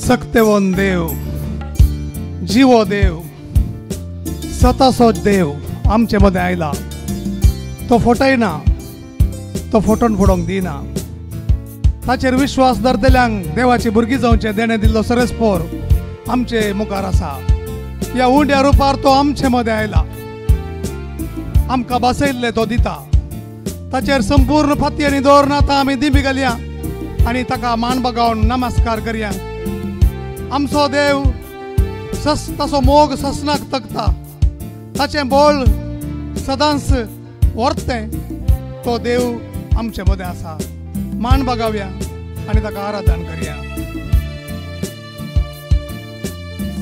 सक्तेवन देव, जिवो देव, सतासो देव आमचे मदें आयला. तो फटयना, तो फटोवन फडोवंक दिना. ताचेर विश्वास दरतल्यांक देवाची भुरगीं जावचें देणें दिल्लो सरसपोर आमचे मुखार आसा. ह्या उंड्या रुपार तो आमचे मदें आयला, आमकां बसयल्लें तो दिता. ताचेर संपूर्ण फातयांनी दवरून आतां आमी दिंबी घालया आनी ताका मान बगावन नमस्कार करया. आमचो देव सस ताचो मोग ससनाक तकता, ताचें बळ सदांच व्हरतें. तो देव आमचे मदें आसा. मान बगावया आनी ताका आराधन करया.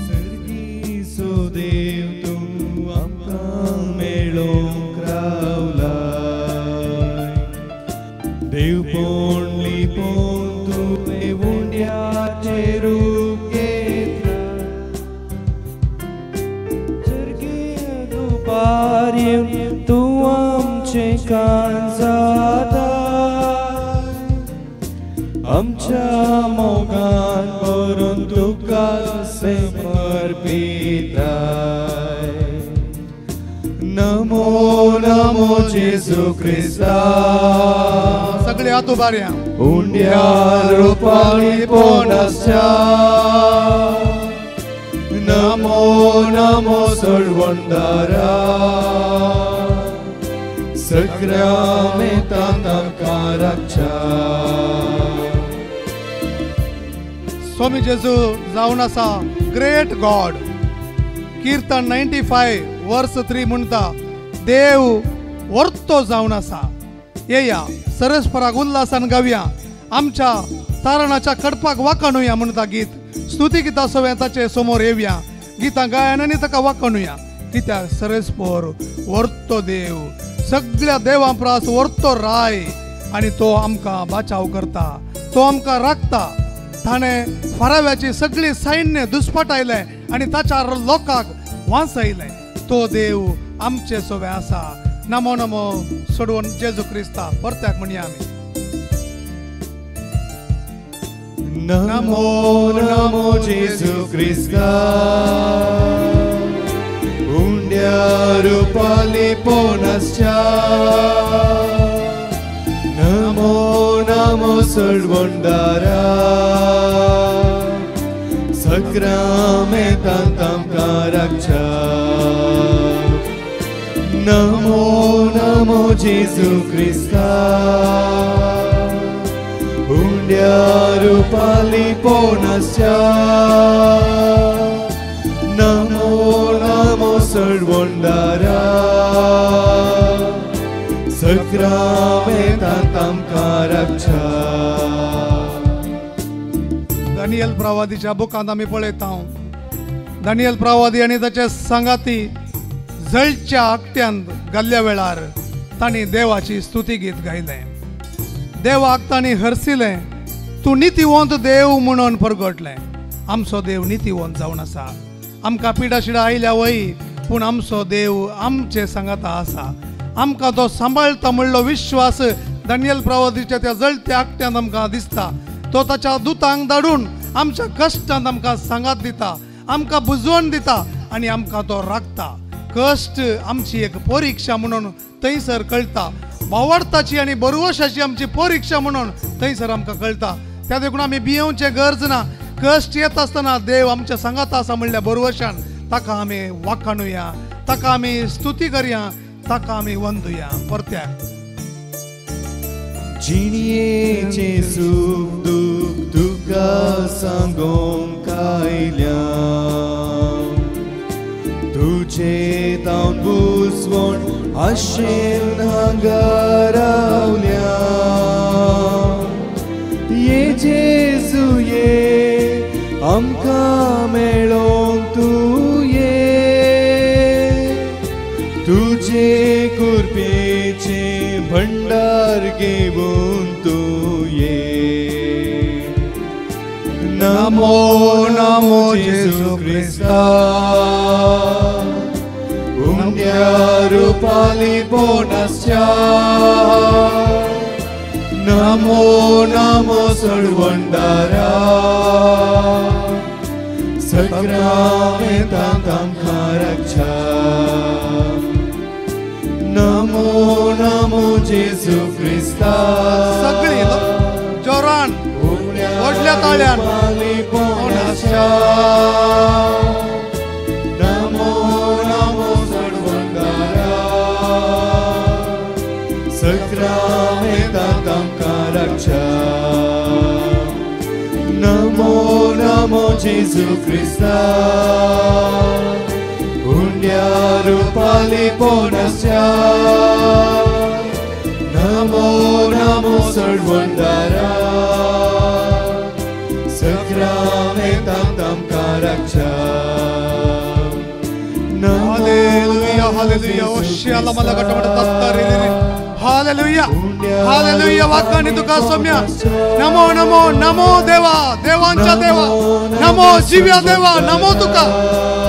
सर्गीचो देव तूं आमकां मेळोंक रावलाय, देवपण लिपोवन तुवें उंड्याचें रूप घेतलां. सर्गीय रुपार येवन तूं आमचें कान जाता, आमच्या मोगान भरून तुका समर्पिताय. नमो नमो जेजू क्रिस्ता, सगळे हात उबारया. उंड्या रुपार लिपोवन आसच्या, नमो नमो सोडवणदारा, सगळ्या तांकां राखच्या. स्वामी जेजू जावन आसा ग्रेट गॉड. किर्तन 95 वर्स 3 म्हणटा, देव वर्तो जावन आसा. येया सरसपराक उल्हासान गावया, आमच्या तारणाच्या कडपाक वाकाणुया म्हणटा गीत. स्तुती गितां सगळें ताचे समोर येवया, गितां गायन आनी ताका वाकाणुया. कित्याक सरसपोर वर्तो देव, सगळ्या देवां प्रास वर्तो राय आनी तो आमकां बाचाव करता, तो आमकां राखता. ताणें फाराव्याची सगळी सैन्य दुस्पटायलें आनी ताच्या लोकांक वांचयलें. तो देव आमचे सोबे आसा. नमो नमो सोडवून जेजू क्रिस्ता. परत्याक म्हणया आमी. नमो नमो जेजू क्रिस्ता, उंड्या रुपार लिपोवन आसच्या, नमो नमो सोडवणदारा, सगळ्या तांकां राखच्या. नमो नमो जेजू क्रिस्ता, उंड्या रुपार लिपोवन आसच्या, नमो नमो सोडवणदारा, सगळ्या तांकां राखच्या. दानियल प्रवादीच्या बुकांत आमी पळयता, दानियल प्रवादी आनी ताचे सांगाती जळच्या आकट्यांत घाल्ल्या वेळार तांणी देवाची स्तुती गीत गायलें. देवाक तांणी हरसिलें, तूं नितीवंत देव म्हणून परगटलें. आमचो देव नितीवंत जावन आसा. आमकां पिडाशिडा आयल्या वय, पूण आमचो देव आमचे सांगाता आसा. आमकां तो सांबाळटा म्हणलो विश्वास दानियल प्रवादीच्या त्या जळत्या आकट्यांत आमकां दिसता. तो ताच्या दुतांक धाडून आमच्या कश्टांत आमकां सांगात दिता, आमकां बुजवण दिता आनी आमकां तो राखता. कश्ट आमची एक परिक्षा म्हणून थंयसर कळटा. भावार्थाची आनी बरवशाची आमची परिक्षा म्हणून थंयसर आमकां कळटा. त्या देखून आमी भियेवचें गरज ना. कश्ट येता आसतना देव आमच्या सांगाता आसा म्हणल्या बरवशान ताका आमी वाखाणुया, ताका आमी स्तुती करया, ताका आमी वंदुया. परत्याक जिणयेचें सूख दूख तुका सांगोंक आयल्या, तुजें तावन बुजवण आशेन हांगा रावल्या. ये जेजू ये, आमकां मेळोंक तूं ये, तुजे कृपेचें भंडार घेवन तूं ये. नमो नमो जेजू क्रिस्ता, उंड्या रुपार लिपोवन आसच्या, नमो नमो सोडवणदारा, सक्रामेंतांत आमकां राखच्या. नमो नमो जेजू क्रिस्ता. सगळी जोरान व्हडल्या ताळ्यान. नमो नमो सोडवणदारा सक्रामेंतांत आमकां राखच्या. नमो नमो जेजू क्रिस्ता उंड्या रुपाली पोनस्या. नमो नमो सोडवणदारा सक्रामेंतांत आमकां राखच्या. Hallelujah hallelujah. ओशियाला मला गटमट दत्ता रे रे. हालेलुया हालेलुया. वाकाणी तुका सौम्या. नमो नमो नमो देवा, देवांच्या देवा, नमो जिव्या देवा, नमो तुका.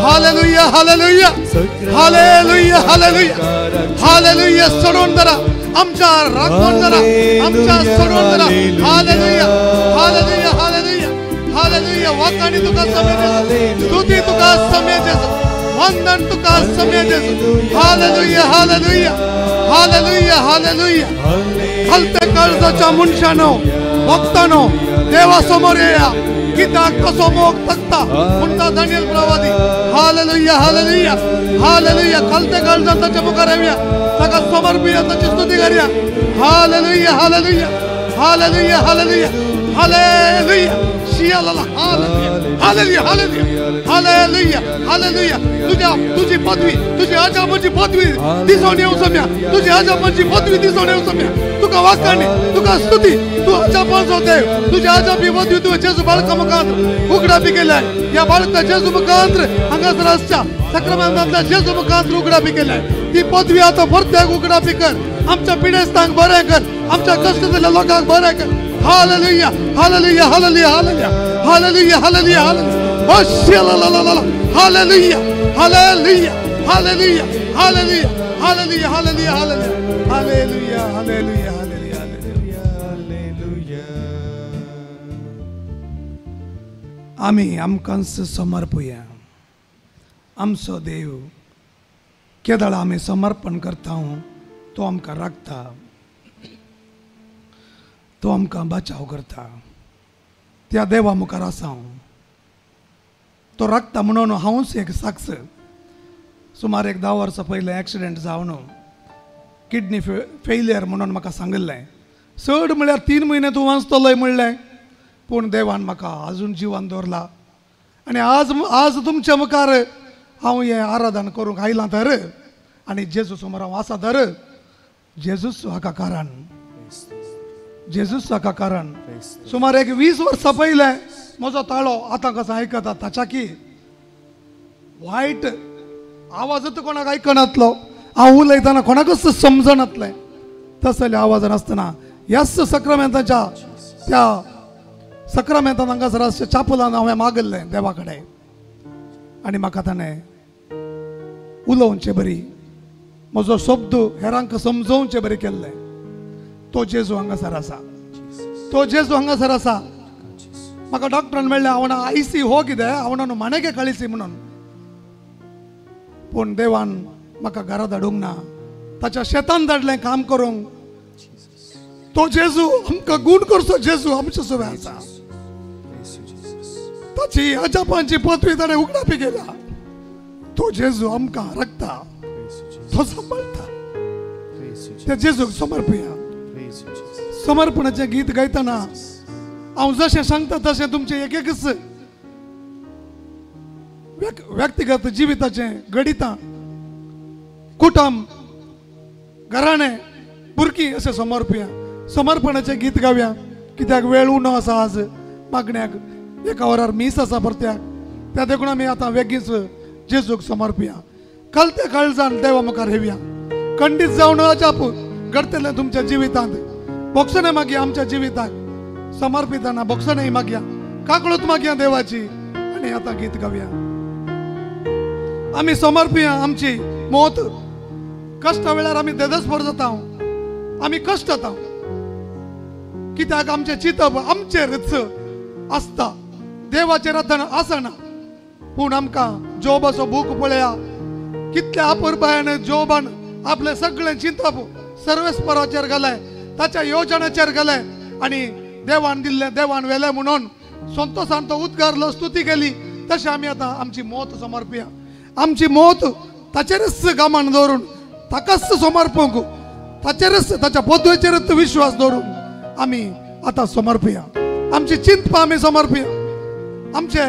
हालेलुया हालेलुया हालेलुया हालेलुया हालेलुया. सोडून जरा आमच्या राखून जरा आमच्या सोडून जरा. हालेलुया हालेलुया हालेलुया हालेलुया. वाकाणी तुका सौम्या, स्तुती तुका सौम्या, वंदन तुका सौम्या. हालेलुया हालेलुया हालेलुया हालेलुया. हलते काळजाच्या मनशानो भक्तानो देवा समोर येया. कित्याक कसो मोग तकता म्हणटा दानियल प्रवादी. Hallelujah hallelujah hallelujah. खालते काळजान ताच्या मुखार येवया, ताका समर्पिया, ताची स्तुती करया. Hallelujah hallelujah hallelujah hallelujah hallelujah. शियाला hallelujah hallelujah hallelujah hallelujah hallelujah. तुझ्या तुझी पदवी, तुझी अजापाची पदवी दिसून येऊ सम्या. तुझी अजापाची पदवी दिसून येऊ सम्या. तुका वाकाणी, तुका स्तुती. तू अजापाचो देव. तुझी अजापी पदवी तुवें जेजू बाळका मुखांत उगडापी केल्याय. ह्या बाळका जेजू मुखांत हांगासर आसच्या सक्रमेंतांतल्या जेजू मुखांत उगडापी केल्याय. ती पदवी आतां परत्याक उगडापी कर. आमच्या पिडेस्तांक बरें कर, आमच्या कश्ट जाल्ल्या लोकांक बरें कर. Hallelujah hallelujah hallelujah hallelujah hallelujah hallelujah hallelujah. Hallelujah hallelujah hallelujah hallelujah hallelujah hallelujah hallelujah hallelujah hallelujah hallelujah. आमी आमकांच समर्पुया. आमचो देव केदळा आमी समर्पण करता तो आमकां राखता, तो आमकां बचाव करता. त्या देवा मुखार आसा हांव, तो राखता म्हणून हांवूच एक साक्ष. सुमार एक 10 वर्सां पयलें एक्सिडेंट जावन किडनी फेलियर म्हणून म्हाका सांगिल्लें. चड म्हळ्यार 3 म्हयने तूं वाचतलोय म्हणलें, पूण देवान म्हाका आजून जिवान दवरला. आनी आज आज तुमच्या मुखार हांव हें आराधन करूंक आयलां तर, आनी जेजू समोर हांव आसा तर, जेजूच हाका कारण, जेजूच हाका कारण. सुमार एक 20 वर्सां पयलें म्हजो ताळो आतां कसो आयकता ताच्या की वायट आवाजूच कोणाक आयकनातलो. हांव उलयतना कोणाकूच समजनातलें. तसले आवाजान आसतना ह्याच सक्रमेंताच्या त्या सक्रमेंतान हांगासर आसच्या चापलान हांवें मागिल्लें देवा कडेन, आनी म्हाका ताणें उलोवचें बरी, म्हजो शब्द हेरांक समजोवचें बरी केल्लें. तो जेजू हांगासर आसा, तो जेजू हांगासर आसा. म्हाका डॉक्टरान मेळ्ळें हांव आयसी हो कितें हांव माणेके कळिसी म्हणून, पूण देवान म्हाका घरा धाडूंक ना, ताच्या शेतान धाडलें काम करूंक. तो जेजू आमकां गूण करचो जेजू आमच्या सुवे आसा. ताची अजापांची पदवी ताणें उगडापी केल्या. तो जेजू आमकां राखता, तो सांबाळटा. त्या जेजूक समर्पया. समर्पणाचें गीत गायतना हांव जशें सांगता तशें तुमचें एक एकच व्यक्तिगत जिविताचें घडितां, कुटुंब, घराणें, भुरगीं अशें समर्पया. समर्पणाचें गीत गावया, कित्याक वेळ उणो आसा आज मागण्याक. एका वरार मीस आसा परत्याक, त्या देखून आमी आतां वेगींच जेजूक समर्पया. कलत्या काळजान देवा मुखार येवया. खंडीत जावन अजाप घडटलें तुमच्या जिवितांत. बोगसणें मागया आमच्या जिविताक, समर्पिताना बोगसणें मागया, काकळूत मागया देवाची. आनी आतां गीत गावया. आमी समर्पया आमची मौत. कश्टा वेळार आमी देदस्पर जाता, आमी कश्ट जाता, कित्याक आमचें चिंतप आमचेरच आसता, देवाचेर आतां आसना. पूण आमकां जोबाचो बूक पळया, कितल्या अपुरबायान जोबान आपलें सगळें चिंतप सर्वेस्पराचेर घालें, ताच्या योजनाचेर घालें आनी देवान दिल्लें देवान व्हेलें म्हणून संतोसान तो उद्गारलो, स्तुती केली. तशें आमी आतां आमची मौत समर्पया, आमची मौत ताचेरच गामान दवरून ताकाच समर्पूंक, ताचेरच ताच्या पदवेचेरच विश्वास दवरून आमी आतां समर्पया. आमची चिंतपां आमी समर्पया, आमचे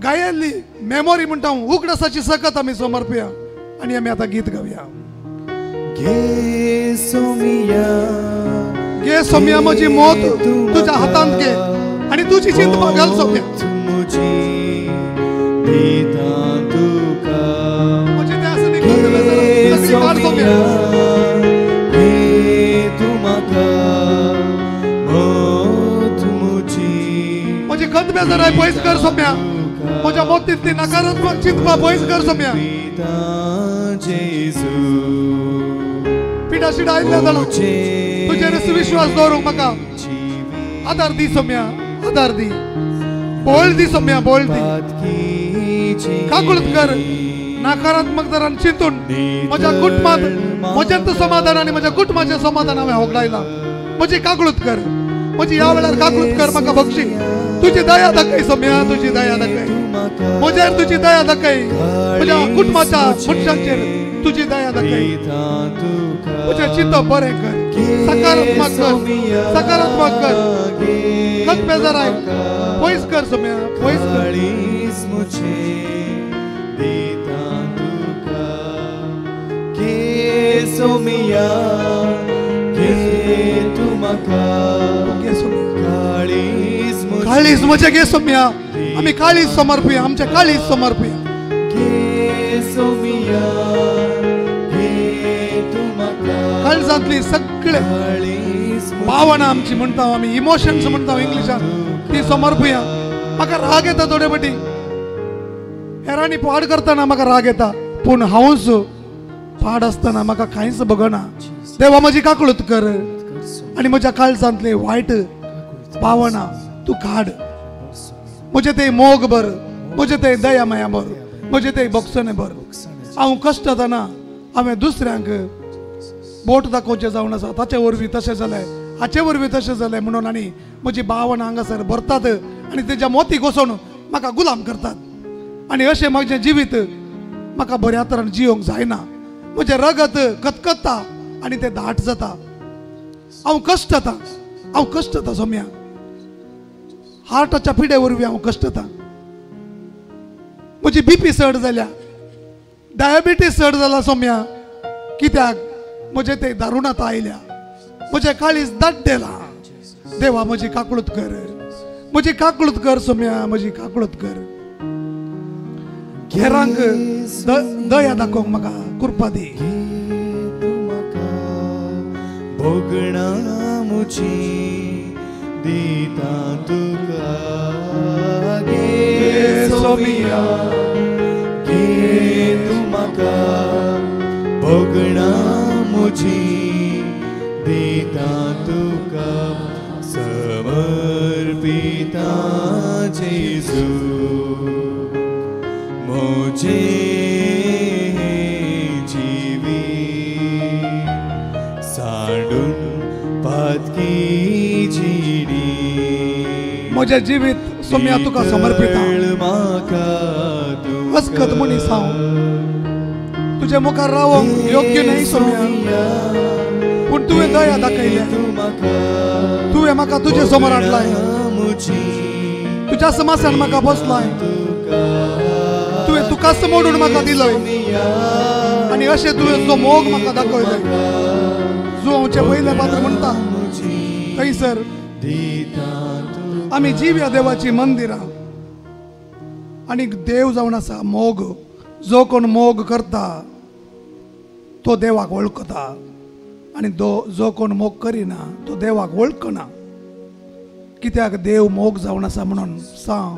गायल्ली मेमोरी म्हणटा उगडासाची सकत आमी समर्पया आनी आमी आतां गीत गावया. घे सोमिया, घे सोमिया म्हजी मौत तुज्या हातांत घे आनी तुजी चिंतपां घाल सोमिया. म्हजी खंत बेजाराय पयस कर सोम्या, म्हज्या मोतींतली नकारात्मक चिंतपां पयस कर सोम्या. पिडा शिडा आयिल्ल्या जाणा तुजेर विश्वास दवरूंक म्हाका आदार दी सोम्या, आदार दी, बोल दी सोम्या, बोल दी. काकुळत कर नकारात्मक तरान चिंतून म्हज्या कुटुंबांत म्हज्यांत समाधान आनी म्हज्या कुटुंबाचें समाधान हांवें होगडायलां. म्हजी काकुळत कर, म्हजी ह्या वेळार काकुळत कर, म्हाका बक्षी तुजी दया दाखय सोम्या, तुजी दया दाखय म्हजेर, तुजी दया दाखय म्हज्या कुटुंबाच्या मनशांचेर, तुजी दया दाखय. म्हजें चिंतप बरें कर, सकारात्मक कर, सकारात्मक कर. खत बेजाराय पयस कर सोम्या, पयस कर. सोमिया घे तूं म्हाका, काळीज म्हजें घे सोम्या, आमी काळीज समर्पया, आमचें काळीज समर्पया. घे सोमिया घे तूं म्हाका, काळजांतली सगळे भावना आमची म्हणटा आमी, इमोशन्स म्हणटा इंग्लिशान, ती समर्पया. म्हाका राग येता थोडे फाटी हेरांनी पाड करतना म्हाका राग येता, पूण हांवूच पाड आसतना म्हाका कांयच बगना. देवा म्हजी काकुळत कर आनी म्हज्या काळजांतली वायट भावना तूं काड. म्हजें ते मोग भर, म्हजें ते दया माया भर, म्हजें ते भोगसणें भर. हांव कश्टतना हांवें दुसऱ्यांक बोट दाखोवचें जावन आसा, ताचे वरवीं तशें जालें, हाचे वरवीं तशें जालें म्हणून आनी म्हजी भावना हांगासर भरतात आनी तेज्या मोती घोसोवन म्हाका गुलाम करतात. आनी अशें म्हजें जिवीत म्हाका बऱ्या तरान जियोंक जायना. म्हजें रगत कतकत्ता आनी तें दाट जाता. हांव कश्टता, हांव कश्टता सोम्या, हार्टाच्या पिडे वरवीं हांव कश्टता. म्हजी बीपी चड जाल्या, डायबिटीज चड जाला सोम्या, कित्याक म्हजें ते दारुणांत आयल्या, म्हजें काळीज दाड्डेलां. देवा म्हजी काकुळत कर, म्हजी काकुळत कर सोम्या, म्हजी काकुळत कर. हेरांक दया दाखोवंक म्हाका कृपा दी. भोगणा मुची दिता तुका, घे सोमिया घे तूं म्हाका, भोगणा मुची दिता तुका, समर्पिता जेजू म्हजें जिवीत सांडून पातकी जिणी. म्हजें जिवीत सोम्या तुका समर्पिता. अस्कत मनीस हांव, तुज्या मुखार रावंक योग्य न्हय सोम्या, पूण तुवें दया दाखयल्या, तुवें म्हाका तुजे समोर हाडलाय, तुज्या समासान म्हाका बसलाय, तुवें तुकाच मोडून म्हाका दिलय आनी अशें तुवें जो मोग म्हाका दाखयलय. जो आमचें पयलें पात्र म्हणटा थंयसर आमी जिव्या देवाची मंदिरां आनी देव जावन आसा मोग. जो कोण मोग करता तो देवाक वळखता आनी जो कोण मोग करिना तो देवाक वळखना. कित्याक देव मोग जावन आसा म्हणून सांग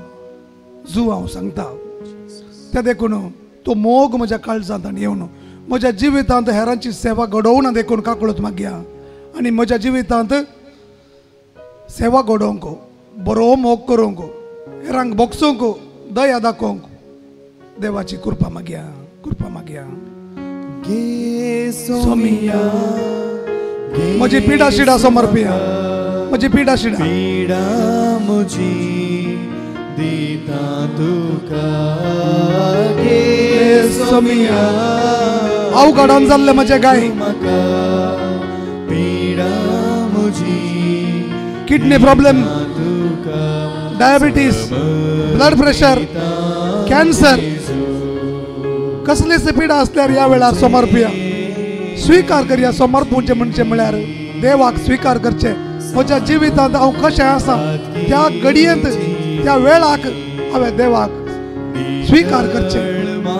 जू हांव सांगता. त्या देखून तो मोग म्हज्या काळजांत आनी येवन म्हज्या जिवितांत हेरांची सेवा घडोवना देखून काकुळत मागया आनी म्हज्या जिवितांत सेवा घडोवंक, बरो मोग करूंक, हेरांक भोगसूंक, दया दाखोवंक देवाची कृपा मागया, कृपा मागया. घे सोमिया म्हजी पिडा शिडा समर्पया, म्हजी पिडा शिडा पिडा म्हजी दिता तुका. घे सोमिया अवघडान जाल्ले म्हजे गाय, पिडा म्हजी, kidney problem, diabetes, blood pressure, cancer, कसलीच पिडा आसल्यार ह्या वेळार समर्पया, स्विकार करया. समर्पूचे म्हणचे म्हळ्यार देवाक स्विकार करचे. म्हज्या जिवितांत हांव कशें आसा त्या घडयेंत त्या वेळाक हांवें देवाक स्विकार करचे,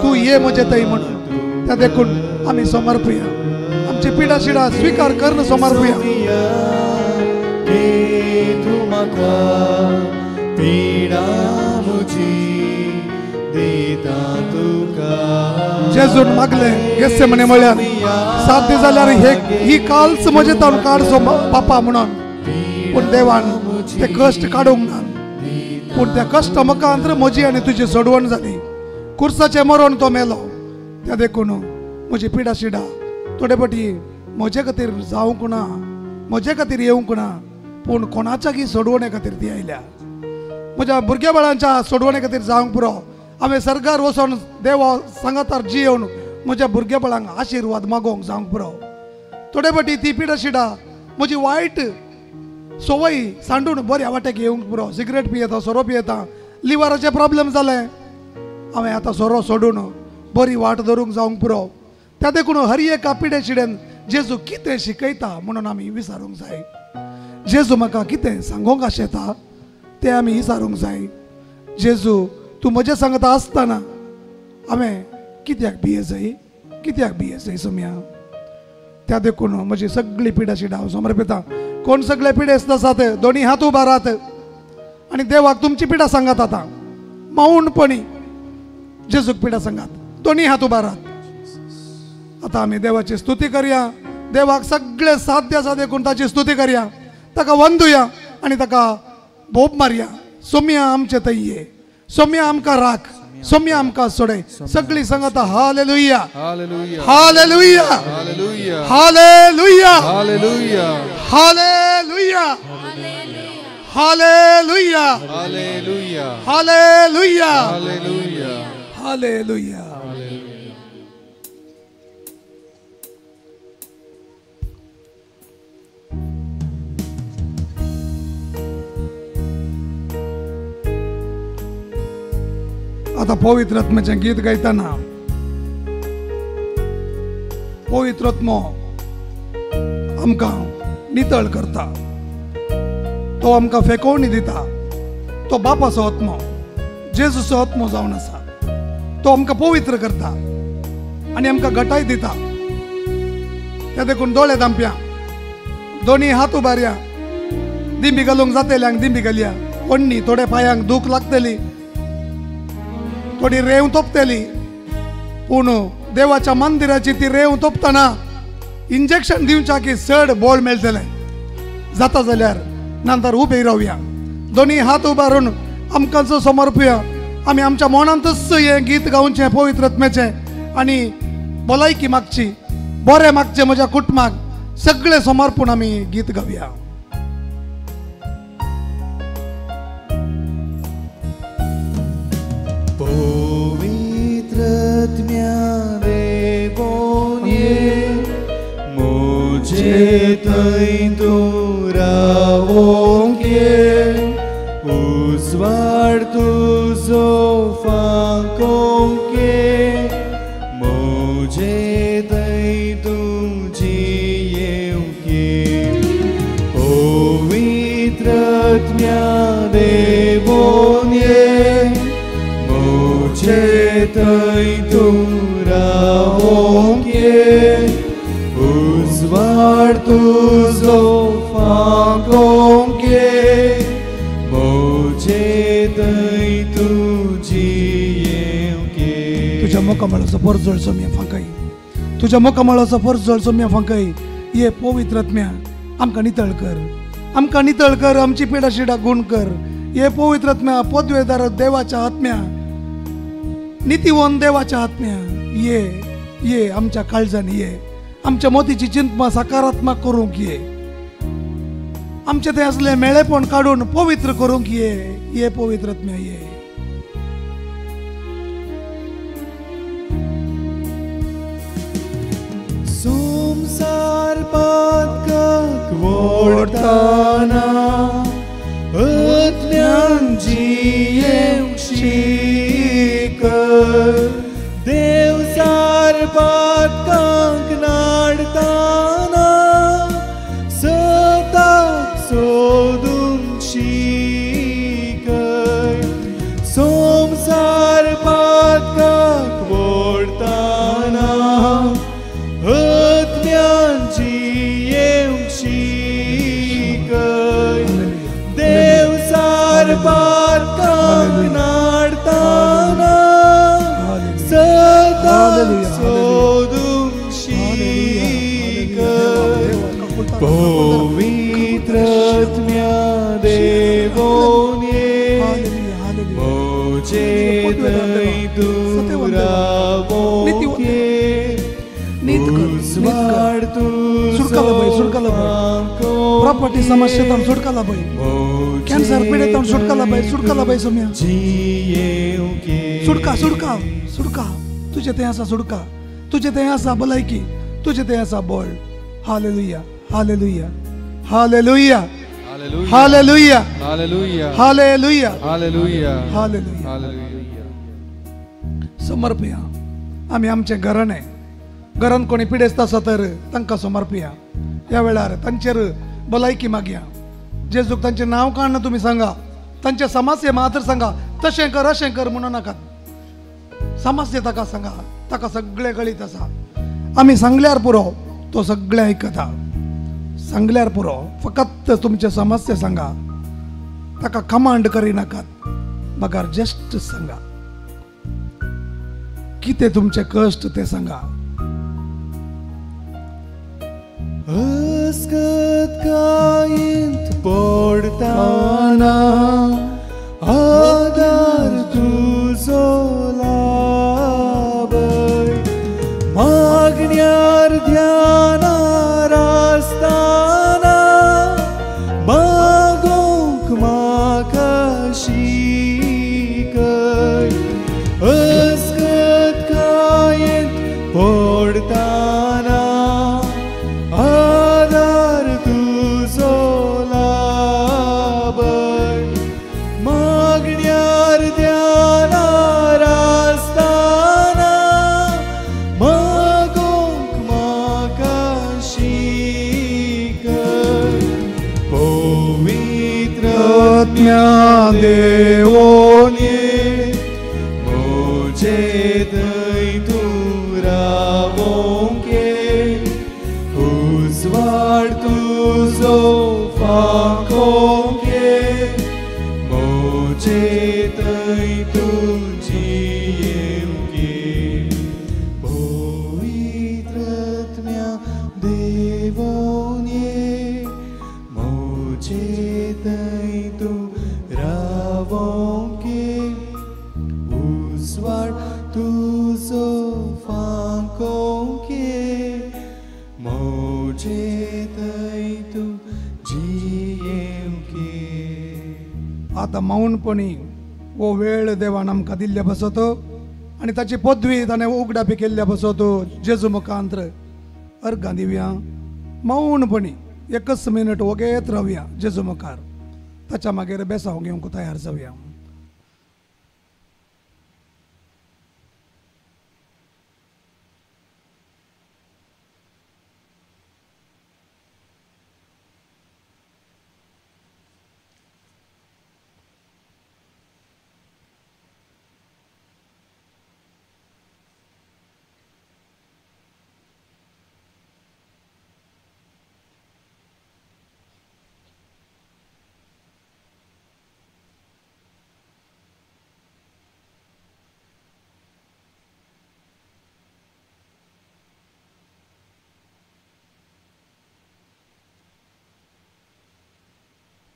तूं ये म्हजे थंय म्हणून. त्या देखून आमी समर्पया, आमची पिडा शिडा स्विकार करून समर्पया. पिडा म्हजी दिता तुका. जेजून मागले गेसे म्हणे म्हळ्यार साध्य जाल्यार ही काल्स म्हजे तावन काडचो बापा म्हणून, पूण देवान ते कश्ट काडूंक ना. पूण त्या कश्ट मुखांतर म्हजी आनी तुजी सोडवण जाली. कुर्साचें मरण तो मेलो. त्या देखून म्हजी पिडा शिडा थोडे फावटी म्हजे खातीर जावंक ना, म्हजे खातीर येवंक ना, पूण कोणाच्याकी सोडवणे खातीर ती आयल्या. म्हज्या भुरग्या बाळांच्या सोडवणे खातीर जावंक पुरो. हांवें सर्गार वचोन देवा सांगातार जियेवन म्हज्या भुरग्या बाळांक आशिर्वाद मागोवंक जावंक पुरो. थोडे फावटी ती पिडा शिडा म्हजी वायट संवय सांडून बऱ्या वाटेक येवंक पुरो. सिगरेट पियेता, सोरो पियेता, लिवराचें प्रॉब्लम जालें, हांवें आतां सोरो सोडून बरी वाट धरूंक जावंक पुरो. त्या देखून हर एका पिडे शिडेन जेजू कितें शिकयता म्हणून आमी विचारूंक जाय. जेजू म्हाका कितें सांगोंक आशेता तें आमी विचारूंक जाय. जेजू तूं म्हजें सांगता आसतना हांवें कित्याक भिये जाय, कित्याक भिये जाय सोम्या. त्या देखून म्हजी सगळी पिडा शिडा हांव समर्पिता. कोण सगळे पिडेस्त आसात दोनी हात उबारात आनी देवाक तुमची पिडा सांगात. आतां मौनपणी जेजूक पिडा सांगात, दोनी हात उबारात. आतां आमी देवाची स्तुती करया. देवाक सगळे साध्य आसा देखून ताची स्तुती करया, ताका वंदुया आनी ताका बोब मारया. सोम्या आमचे थंय ये, सोम्या आमकां राख, सोम्या आमकां सोडय. सगळी सांगता hallelujah, hallelujah, hallelujah, hallelujah, hallelujah, hallelujah, hallelujah, hallelujah, hallelujah, hallelujah, hallelujah, hallelujah. आतां पवित्र आत्म्याचें गीत गायतना पवित्र आत्मो आमकां नितळ करता, तो आमकां फेकोवणी दिता. तो बापाचो आत्मो, जेजूचो आत्मो जावन आसा. तो आमकां पवित्र करता आनी आमकां घटाय दिता. त्या देखून दोळे धांपया, दोनी हात उबारया, दिंबी घालूंक जातेल्यांक दिंबी घालया. वण्णी थोड्या पांयांक दूख लागतली, थोडी रेंव तोपतली, पूण देवाच्या मंदिराची ती रेंव तोपतना इंजेक्शन दिवच्या की चड बोळ मेळटलें. जाता जाल्यार नंतर उबे रावया, दोनी हात उबारून आमकां समर्पया. आमी आमच्या मनांतच हें गीत गावचें पवित्र आत्म्याचें आनी भलायकी मागची, बरें मागचें म्हज्या कुटुंबाक, सगळें समर्पून आमी गीत गावया. पवित्र आत्म्या देवोन ये, म्हजे थंय तूं रावोंक ये, उजवाड तुजो फांकोंक ये, म्हजे थंय तूं जियेवंक ये. पवित्र आत्म्या देवोन ये, म्हजे थंय तूं रावोंक ये, उजवाड तुजो फांकोंक ये, म्हजे थंय तूं जियेवंक ये. तुज्या मुखामळाचो परजळ सोम्या फांकय, तुज्या मुखामळाचो परजळ सोम्या फांकय. ये पवित्र आत्म्या आमकां नितळ कर, आमकां नितळ कर, आमची पिडा शिडा गुण कर. ये पवित्र आत्म्या, पदवेदार देवाच्या आत्म्या, नितीवन देवाच्या आत्म्या ये ये आमच्या काळजान ये, आमच्या मोतीची चिंतमा सकारात्मक करूंक ये, आमचे ते असले मेळेपण काडून पवित्र करूंक ये, ये पवित्र आत्म्या ये. संसार पातकाक वोडताना आत्म्यान जियेवंक शिकय, देवसार पातकांक नाडताना सताक सोदूंक शिकय. संसार पातकाक वोडताना आत्म्यान जियेवंक शिकय, देवसार पातकांक नाडताना सताक सोदूंक शिकय. पवित्र आत्म्या देवोन ये, म्हजे थंय तूं रावोंक ये, उजवाड तुजो प्रॉपर्टी समस्येंत सुटकाला बाय, कॅन्सर पिडेंत सुटकाला बाय, सुटकाला बाय सोम्या, सुटका सुटका सुटका, तुजे थंय आसा सुटका, तुजे थंय आसा भलायकी, तुजे थंय आसा बळ. Hallelujah hallelujah hallelujah hallelujah hallelujah hallelujah hallelujah. समर्पया आमी आमचें घराणें, घरांत कोणी पिडेस्त आसा तर तांकां समर्पया. ह्या वेळार तांचेर भलायकी मागया. जेजूक तांचें नांव काडना तुमी सांगा, तांचे समस्या मात्र सांगा, तशें कर अशें कर म्हणू नाकात. समस्या ताका सांगा, ताका सगळें कळीत आसा. आमी सांगल्यार पुरो, तो सगळें आयकता. सांगल्यार पुरो, फकत तुमचे समस्या सांगा, ताका कमांड करिनाकात, बगर जस्ट सांगा कितें तुमचे कश्ट ते सांगा. अस्कत कायेंत पडताना आदार तुजो लाभय, मागण्यार ध्यानार आसताना मागोंक म्हाका शिकय. अस्कत कायेंत पडताना आदार तुजो लाभय, मागण्यार ध्यानार आसताना मागोंक म्हाका शिकय. पवित्र आत्म्या देवोन ये, म्हजे थंय तूं रावोंक ये, उजवाड तुजो फांकोंक ये, म्हजे थंय तूं जियेवंक ये. पवित्र आत्म्या देवोन ये, म्हजे थंय तूं रावोंक ये, उजवाड तुजो फांकोंक ये, म्हजे थंय तूं जियेवंक ये. आतां मौनपणी हो वेळ देवान आमकां दिल्ल्या बसत आनी ताची पदवी ताणें उगडापी केल्ल्या बसत जेजू मुखांत्र अर्गां दिवया. मौनपणी एकच मिनट वगेत रावया जेजू मुखार, ताच्या मागीर बेसांव घेवंक तयार जावया.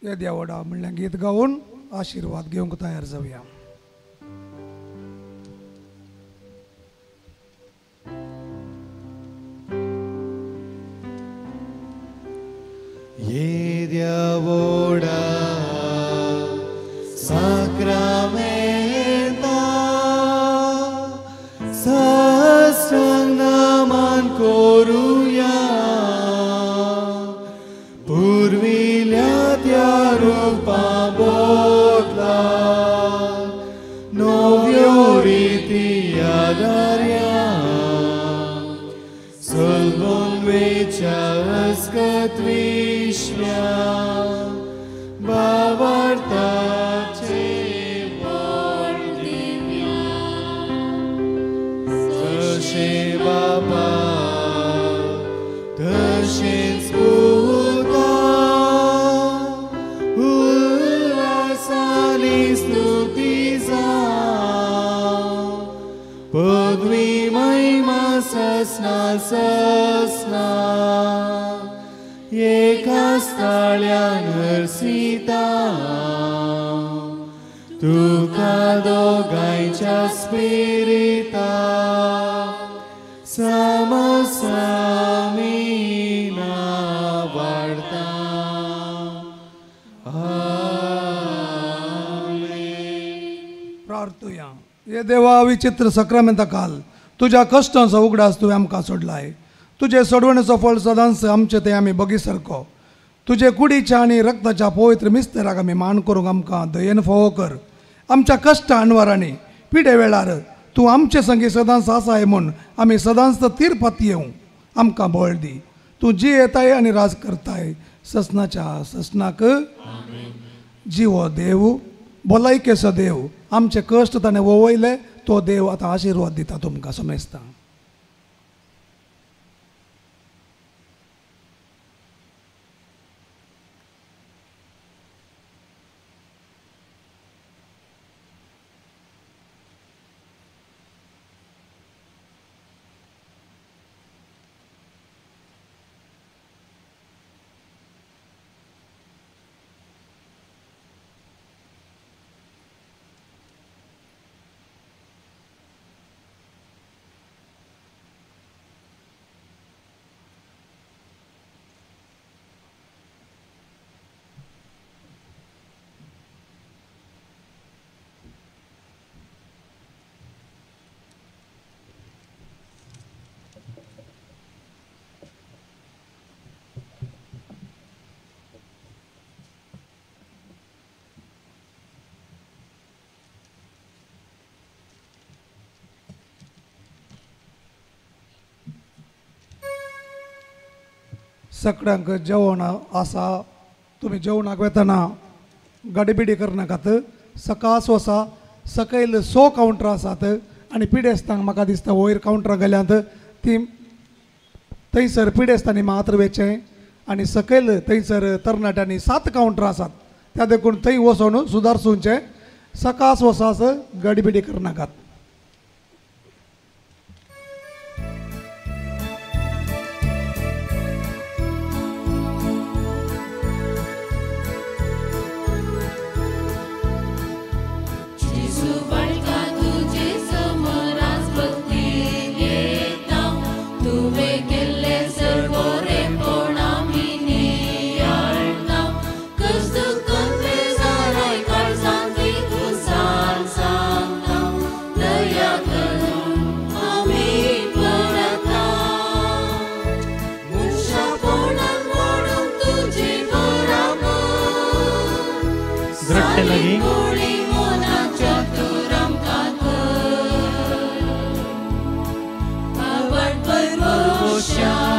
येद्या व्हडा म्हणल्यार गीत गावन आशिर्वाद घेवंक तयार जावया. वोडा साक्रामेंता साष्टांग नमन करुया पुर्विल्या त्या रुपा बदला नव्यो रिती आदार्या सलबोन वेच्या अस्कत विश्व्या बाबार्थाचे बळ दिव्या जशें बाबा तशेंच पुता उल्हासानी स्तुती जावं पदवी महिमा ससना ससना एका स्थाळ्यान हरसिता तुका दोगांयच्या स्पिरिता समसमीना वाडता. आमेन. प्रार्थुया. हे देवा विचित्र सक्रामेंता काल तुज्या कश्टांचो उगडास तुवें आमकां सोडलाय. तुजे सोडवणेचो फळ सदांच आमचे ते आमी बगी सारको तुजे कुडीच्या आनी रक्ताच्या पवित्र मिस्तेराक आमी मान करूंक आमकां दयेन फावो कर. आमच्या कश्ट अणवारांनी पिडे वेळार तूं आमचे संगी सदांच आसाय म्हूण आमी सदांच तीरपात येवं आमकां बळ दी. तूं जियेताय आनी राज करताय ससनाच्या ससनाक. जिवो देव भलायकेचो देव आमचे कश्ट ताणें वळयले तो देव आतां आशिर्वाद दिता तुमकां समेस्तां. सगळ्यांक जेवण आसा तुमी जेवणाक वेतना गडबिडी करनाकात. सकास वसा सकयल 100 कावंटर आसात आनी पिडेस्तांक म्हाका दिसता वयर कावंटरां गेल्यांत ती थंयसर पिडेस्तांनी मात्र वेचें आनी सकयल थंयसर तरणाट्यांनी 7 कावंटरां आसात त्या देखून थंय वचून सुदारचें. सकास वसास गडबिडी करनाकात. Shine.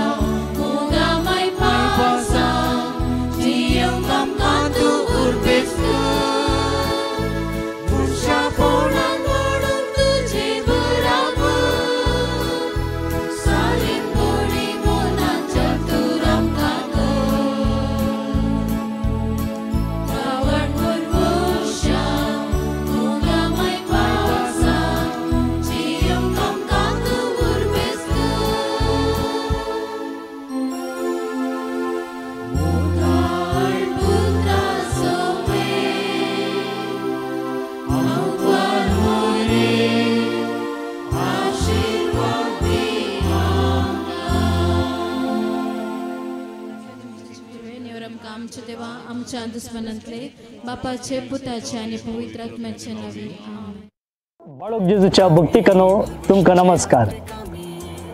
आमच्या दुस्मनांतले, बापाचे पुताचे आनी पवित्र आत्म्याचे नांवान, आमेन. बाळक जेजूच्या भक्तिकानो तुमकां नमस्कार.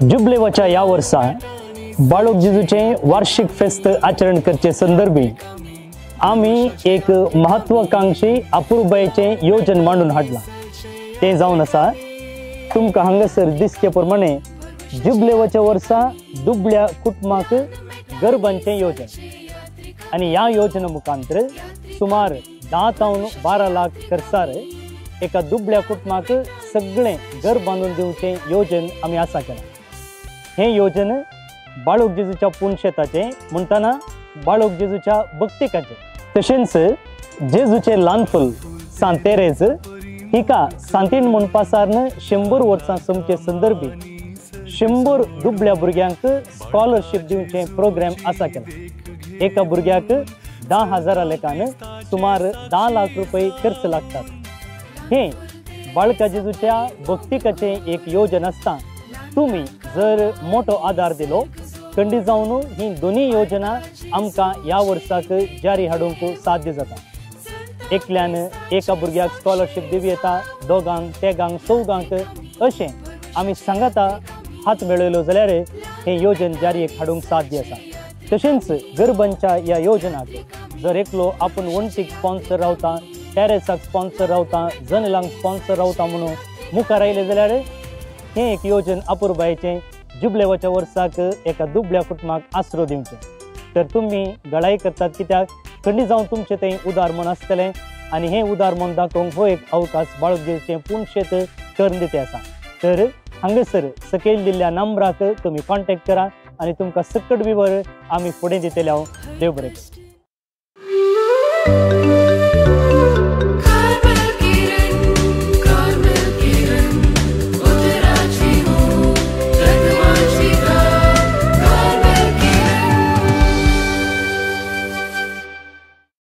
जुबलेवाच्या ह्या वर्सा बाळक जेजूचें वार्षिक फेस्त आचरण करचे संदर्भी आमी एक महत्वाकांक्षी अपुरबायेचें योजन मांडून हाडलां. तें जावन आसा तुमकां हांगासर दिसचे प्रमाणे जुबलेवाच्या वर्सा दुबळ्या कुटुंबाक गरबांचें योजन आनी ह्या योजना मुखांतर सुमार 10 तावन 12 लाख खर्चार एका दुबळ्या कुटुंबाक सगळें घर बांदून दिवचें योजन आमी आसा केलां. हें योजन बाळक जेजूच्या पुनशेताचें म्हणटना बाळक जेजूच्या भक्तिकाचें, तशेंच जेजूचें ल्हानफूल सांत तेरेज हिका सांतीन म्हणपासारन 100 वर्सां सोमचे संदर्भी 100 दुबळ्या भुरग्यांक स्कॉलरशीप दिवचें प्रोग्राम आसा केला. एका भुरग्याक 10,000 लेखान सुमार 10 लाख रुपये खर्च लागतात. हें बाळका जेजूच्या भक्तिकाचें एक योजन आसता. तुमी जर मोठो आदार दिलो खंडीत जावन ही दोनूय योजना आमकां ह्या वर्साक जारी हाडूंक साध्य जाता. एकल्यान एका भुरग्याक स्कॉलरशीप दिवं येता, दोगांक, तेगांक, चौगांक, अशें आमी सांगाता हात मेळयलो जाल्यार हें योजन जारी हाडूंक साध्य आसा. तशेंच गरबांच्या ह्या योजनाक जर एकलो आपूण वण्टीक स्पॉन्सर रावता, टॅरेसाक स्पॉन्सर रावता, जनेलांक स्पॉन्सर रावता म्हणून मुखार आयलें जाल्यार हें एक योजन अपुरबायेचें जुबलेवाच्या वर्साक एका दुबळ्या कुटुंबाक आसरो दिवचें. तर तुमी गळाई करतात कित्याक खंडीत जावन तुमचें तें उदार मन आसतलें आनी हें उदार मन दाखोवंक हो एक अवकाश बाळक जेजूचें पुनशेत करून दिते आसा. तर हांगासर सकयल दिल्ल्या नंबराक तुमी कॉन्टेक्ट करा आनी तुमकां सकट विवर आमी फुडें दितले. हांव देव बरें करूं.